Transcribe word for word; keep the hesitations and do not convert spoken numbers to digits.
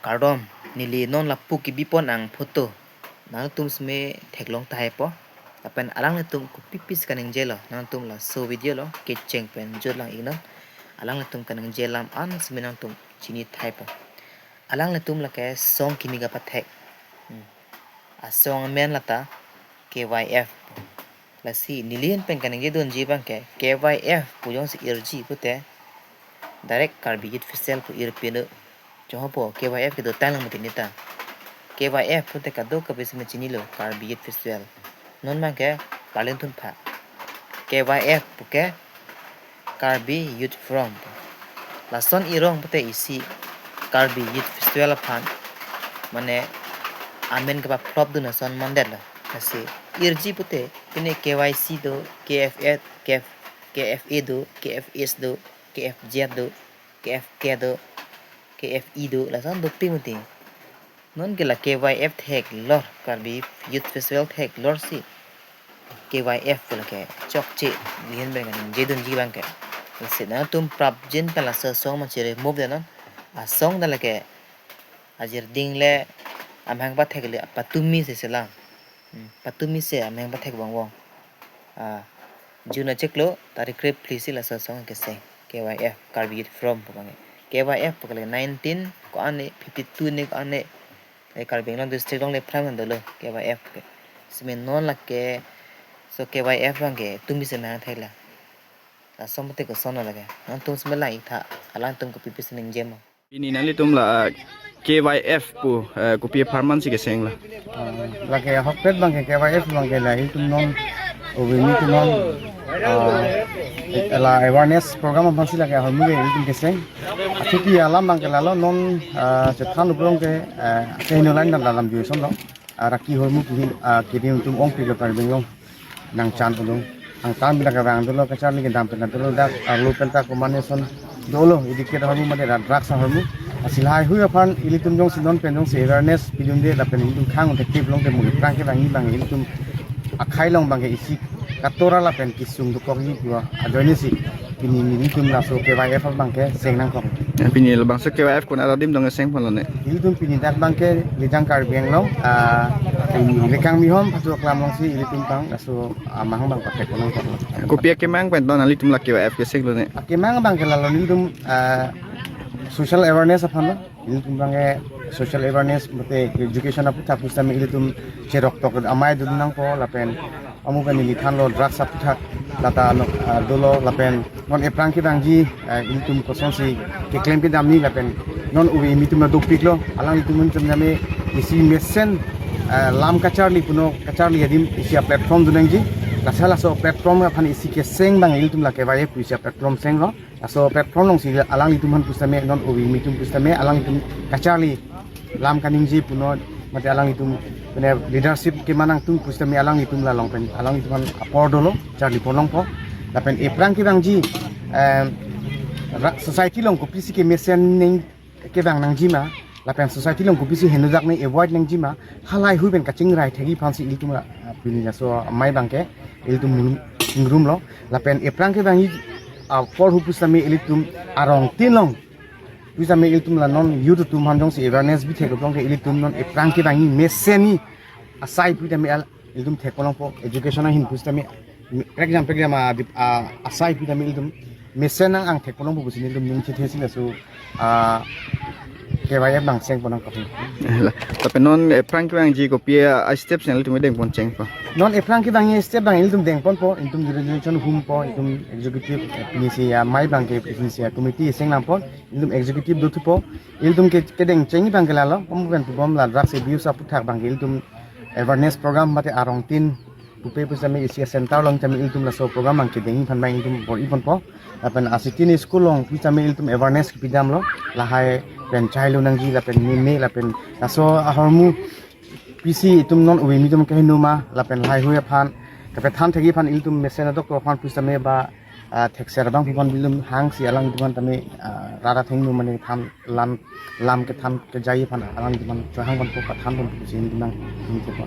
Kardom, neli non lapu kebipon ang photo nangtum seme theklong tahai po. Lapen alanglitum kopi pis kaningjelo, nangtum laso video lo kecheng pen jut lang iknon. Alanglitum kaningje alam an seme nangtum chini tahai po. Alanglitum lake song kimi kapathek. Hmm. Asong amen lata K Y F. Lasi neli ahin pen kaningje dunji abangke K Y F pu jongsi irji pute direct Karbi Youth Festival pu irpinu. Chongho po K Y F kedo tanglang mati neta. K Y F pute kadokave seme chinilo, Karbi Youth Festival. Non abangke paling thun pha. K Y F puke Karbi Youth Forum. Lason irong pute isi Karbi Youth Festival aphan mane amen kapa flop dun ason mandetlo. Lasi irji pute pine K Y C do, K F F, K F, K F A do, K F S do, K F Z do, K F K do, K F E do, lason dopik mati. Non ke la K Y F theklor, Karbi Youth Festival theklor si K Y F pu lake chokche, neli ahin pen kaningje dunji abangke. Lasi nangtum prapjin pen laso song ma chere move de non. Asong ta lake ajir ding le amahang pathek le patumi se selang. Hmm, patumi se amahang pathek bang bang. Ah, June achiklo tarik krep phli si laso song keseng. K Y F, Karbi Youth Forum pu abangke. K Y F pu kali nineteen ko-an ne, fifty-two ne ko-an ne. Eh, Karbi Anglong district along le phrang dolo K Y F ke. Seme non lake so K Y F abangke tumi se amahang thekla. Lason pute koson lake. Nangtum seme lang iktha, alangtum kopi pis ningje mo. Pini nanglitum la, ah, K Y F pu, eh, kopi apharman si keseng la? Ah, lake ahokpet abangke K Y F abangke la itum non, ove mi itum non, ah, la awareness program aphan si lake ahormu ke itum keseng. Athupi alam abangke lalo non, ah, chethan uprong ke, ah, kehingno line dan dalam juison lo. Ah, raki ahormu kihin, ah, kidim itum ongpik lo Karbi Anglong nangchan pudun. Angtan bila kevang dolo, kacharli kedam pen dolo, dak arlo pen ta kombination dolo, idik ke ahormu mate rat drugs ahormu. Lasi lahaihui aphan ilitum jongsi non pen jongsi awareness pidunde lapen ilitum khang effective longte mo iphrang kevangji abang ilitum akhei along abangke isi katora lapen kesung dokokji pu ajoine si pini nelitum laso K Y F abangke seng nangkok. Ya, pini labangso K Y F konat adim dong seng ponlo ne? Ilitum pini dak abangke Lijang Karbi Anglong, ah, Lekang Mihom Patu Aklam alongsi ilitum abang laso amahang abang pathek nangkok. Kopi akemang pen nanglitum la K Y F kesenglo ne? Akemang abangke lalo nelitum, ah, social awareness aphan lo. Ilitum abangke social awareness mate education aputhak pusitame ilitum cherok tok amei dun nangpo lapen amu pen neli thanlo drugs aputhak lata ano, ah, dolo lapen non ephrang kevangji, ah, ilitum kosonsi keklem kedamji lapen non ove mi itum la dopiklo, alanglitum itum name isi mesen, ah, lam kacharli puno kacharli adim isi a-platform dun nangji. Lasi laso platform aphan isi keseng abang ilitum la K Y F pu isi a-platform senglo. Laso platform alongsi alanglitum aphan pusitame non ove mi itum pusitame alanglitum kacharli lam kaningje puno mate alanglitum pine leadership keman nangtum pusitame alanglitum la along pen alanglitum aphan apor dolo, charli pon longpo. Lapen ephrang kevangji, em, ra-, society along kopisi kemesen ning kevang nangjima, lapen society along kopisi henodak ne avoid nangjima, halaihui pen kachingrai thekji aphansi ilitum ra, ah, pini laso amei abangke ilitum mulum ingrumlo. Lapen ephrang kevangji apor hu pusitame ilitum arong tin along pusitame ilitum la non youth atum aphan jongsi awareness bithek longke ilitum non ephrang kevangji mesen ni asai pusitame al ilitum thek pon longpo, education ahin pusitame prekjam prekjam a, a, asai pusitame ilitum mesen nang ang thek pon longpo pusi ilitum ning chethe si laso, ah, K Y F abang seng pon nangkok. Hala. Tapi non ephrang kevangji kopi a-step si nanglitum deng pon chengpo? Non ephrang kevangji step abang ilitum deng ponpo, ilitum resolution humpo, ilitum executive, eh, pini si amei abangke pini si committee seng nangpo, ilitum executive dothupo, ilitum ke kedeng chengji abangke lalo, amu pen pubom la drugs abuse aputhak abangke ilitum awareness program mate arong tin pupe pusitame isi a-center along tame ilitum laso program abangke dengji aphan abang ilitum bor-i ponpo. Lapen asitin school along pusitame ilitum awareness kepidamlo. Lahai pen chailo nangji lapen meme lapen laso ahormu pisi itum non ove mi itum kehingno ma lapen lahaihui aphan kepethan thekji aphan ilitum mesen adok aphan pusitame ba, ah, thekser abang pupon ilitum hangsi alanglitum aphan tame, ah, rara thengno mane than lam lam kethan kejai aphan alanglitum aphan chohang ponpo, pathan ponpo pusi ilitum nang ning thekpo.